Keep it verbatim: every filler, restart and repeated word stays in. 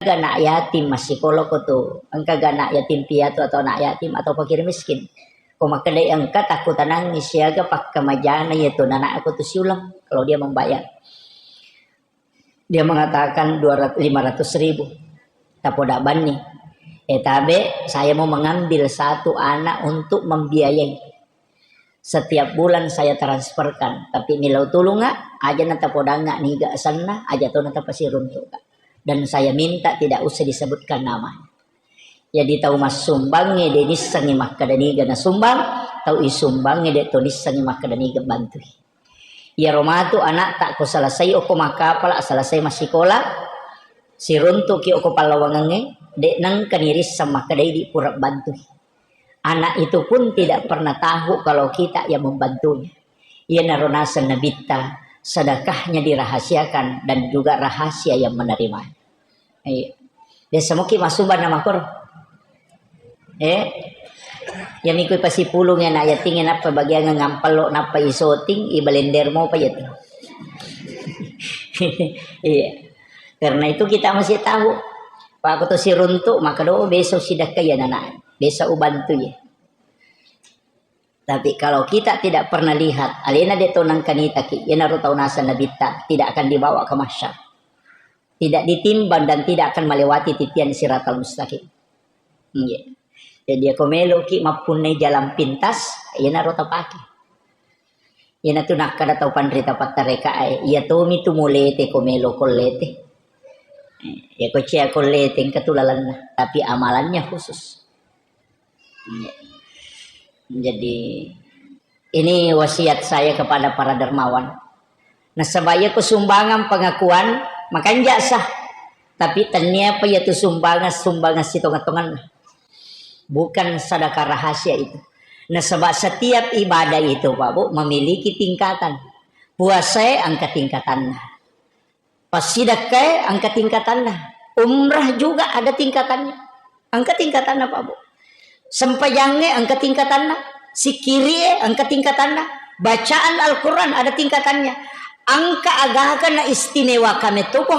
anak yatim massikola ko tu, engka ga anak yatim piatu atau anak yatim atau fakir miskin. Ko makkedai engka, takkutanangi siaga pakkamajana iya tu anak ko tu siuleng kalau dia membayar. Dia mengatakan dua ratus, lima ratus ribu. Tapoda banni. Eh, tabe, saya mau mengambil satu anak untuk membiayai. Setiap bulan saya transferkan, tapi milau tulunga, aja na tapodanga niga senna, aja to na tapasiruntuka. Dan saya minta tidak usah disebutkan namanya. Jadi tau massumbangnge de nissengngi makkeda niga nasumbang, tau isumbangnge de to nissengngi makkeda niga bantui. Iyaro matu anakta ko selesai okko makkapala, selesai massikola, siruntuki okko pallawangengnge, de nengka nirisseng makkeda idi pura bantui. Anak itu pun tidak pernah tahu kalau kita yang membantunya. Iyanaro naseng Nabitta, sedekahnya dirahasiakan dan juga rahasia yang menerimanya. Iya. Biasa muki masubang nama kor. Eh? Ya miku pasipulung ya nak yating nappa bagian ngampelo nappa isoting, ibalender mo apa ya tuh. Iya. Karena itu kita masih tahu. Pak aku tuh siruntuk, maka do besok sidakka ya nana. Besok ubantu ya. Tapi kalau kita tidak pernah lihat, alena de to nangkanitaki, iyanaro tau naseng Nabitta, tidak akan dibawa ke mahsyar. Tidak ditimbang dan tidak akan melewati titian siratal mustaqim. Iya. Jadi, ako meloki mappunnai jalan pintas, iyanaro tapake. Iyanatu nakkada tau panrita pattarekae, iya tomi tu mulete ko melo kollete. Iya ko cia kollete engka tu lalenna, tapi amalannya khusus. Jadi, ini wasiat saya kepada para dermawan. Nasaba iya ko sumbangan pengakuan, makanja sah. Tapi tennia pa iya tu sumbangan, sumbangan sitonga-tonganna. Bukan sedekah rahasia itu. Nasaba setiap ibadah itu, Pak Bu, memiliki tingkatan. Puasae engka tingkatanna. Passidakkae engka tingkatanna. Umrah juga ada tingkatannya. Engka tingkatanna, Pak Bu. Sempajangnge engka tingkatanna. Sikirie engka tingkatanna. Bacaan Al-Quran ada tingkatannya. Engka agaga na istimewa kame to Puang